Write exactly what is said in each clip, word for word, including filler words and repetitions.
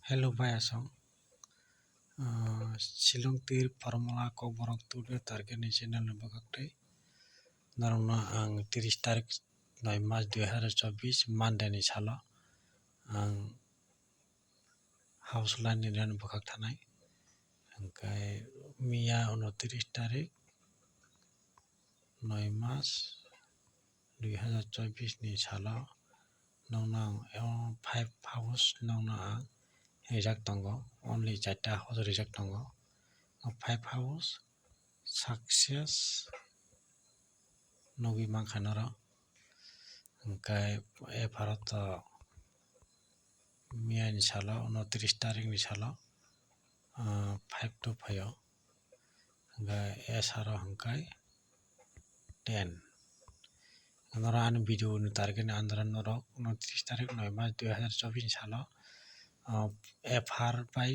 Hello bai asong. Ah, Shillong tir formula kok borok tudio target ni channel ni bwkhak twi. Norokno ang tiris tarik noi mas dui hazar chobbish Monday ni salo ang house line ni rani bwkhak thanai. Hwnkhe miya unotris tarik noi mas dui hazar chobbish ni salo nokno ang, o, five house nokno ang rijak tongo, only charta house rijak tongo. O five house success nugwi mankha norok. Hwnkhe, eh, Bharat o miyani salo, unotris tarik ni salo, ah, five two phaio. Hwnkhe S R o hwnkhe ten. Norok ani video ni target ni andra norok unotris tarik noi mas dui hazar chobbish ni salo, ah, F R bai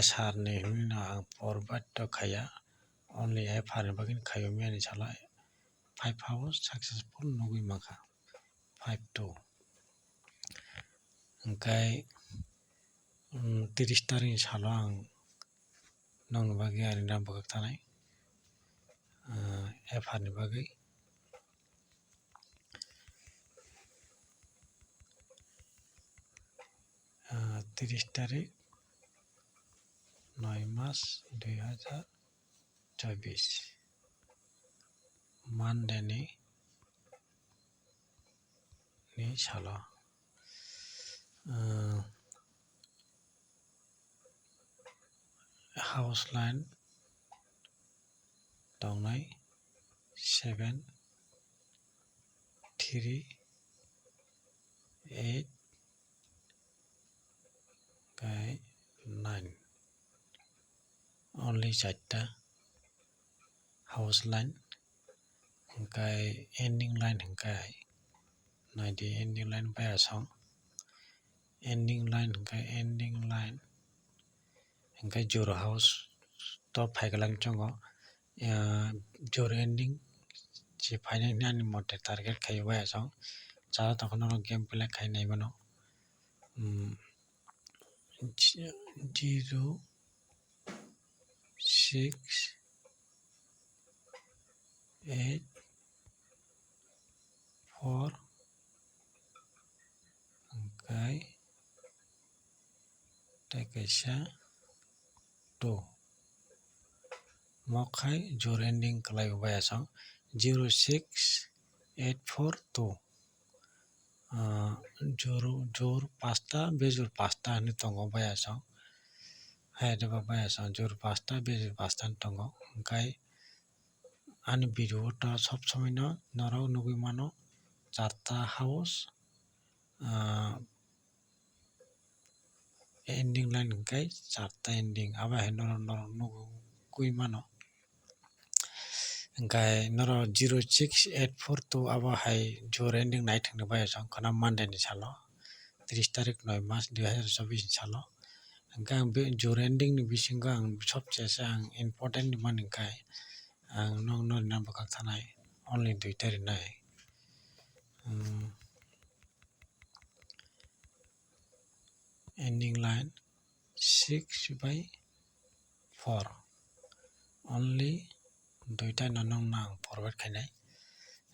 S R ni hwnwi no ang forward to khaiya, only F R ni bagwi khaio miyani salo five house successful nugwi mankha, five two. Hwnkhe, um, tiris tarik ni salo ang nokni bagwi ani ram bwkhak thanai, ah, F R ni bagwi. Ah, tiris tarik noi mas dui hazar chobbish Monday ni, ni salo, ah, house line tongnai seven three eight hwnkhe nine, only charta house line. Hwnkhe ending line hwnkhe naidi ending line bai asong. Ending line hwnkhe ending line hwnkhe zero house to phaikhe lang chongo. Ah, zero ending je phainai hwnwi ani mote target khai bai asong. Chara tongkha norok game play khai nai mano. Hmm, zero six eight four hwnkhe tei kaisa two. Mo khai zero ending kwlai o bai asong zero six eight four two. Ah, jor, jor pasta, bejor pasta hinwi tongo bai asong. Hai rwba bai asong jor pasta, bejor pasta hinwi tongo. Hwnkhe ani video o ta sob somoi no norok nugwi mano charta house, ah, ending line hwnkhe charta ending, abo hai norok, norok nugwi mano. Hwnkhe norok zero six eight four two abo hai zero ending naithokni bai asong khwna Monday ni salo, tris tarik noi mas dui hazar chobbish ni salo. Hwnkhe ang be zero ending ni bisingo ang sobse se ang important ni mani hwnkhe ang nokno rina bwkhak thanai only duita rinai. Hmm. Ending line six by four, only duita no nokno ang forward khainai.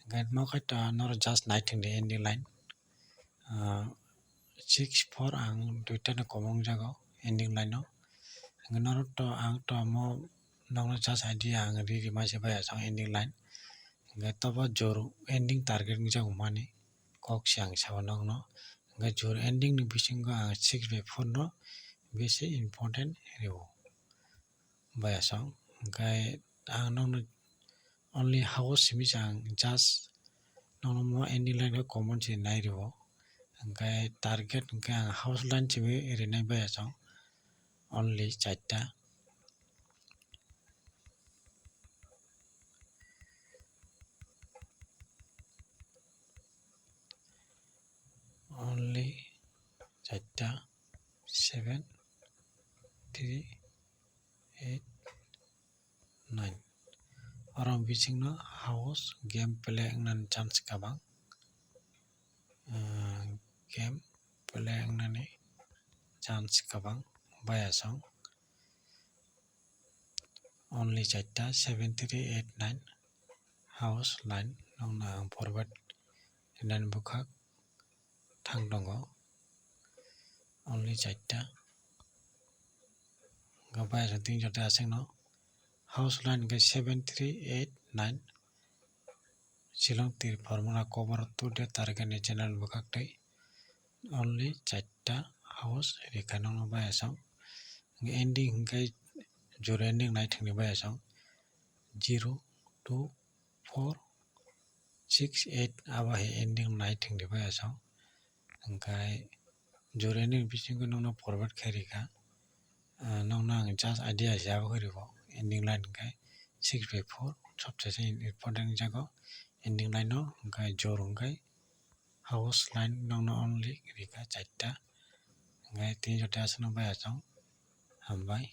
Hwnkhe mo khe to norok just naithokdi ending line, ah, six four ang duita no kwbang jago ending line o. Hwnkhe norok to ang to mo nokno just idea ang ri rima se bai asong ending line. Hwnkhe tobo jor ending target wngjago mani kok se ang sao nokno. Hwnkhe jor ending ni bisingo ang six by four no bisi important rwo bai asong. Hwnkhe ang nokno only house simi se ang just nokno mo ending line khe common se nai rwo. Hwnkhe target hwnkhe ang house line simi rinai bai asong only charta. Only charta, seven, three, eight, nine. Oro bisingno house game play wngnani chance kwbang. Ah, game le wngnani chance kwbang baya song. Only charta seven three eight nine house line nokna ang forward line bwkhak thang tongo. Only charta. Hwnkhe baya song tin charta aswkno house line hwnkhe seven three eight nine. Shillong tir formula cover to the target ni channel bwkhak tei only charta house rikha nokno baya song. Ending hwnkhe zero ending nai thwngni baya song. Zero two four six eight abo hai ending nai thwngni baya song. Hwnkhe zero ending bisingo nokno forward khe rikha. Ah, nokno ang just idea jabo khe rikho. Ending line hwnkhe six by four, sobse se important jago ending line no, hwnkhe zero hwnkhe house line nokno only rikha charta. Hwnkhe tin charta aswkno baya song. Hambai.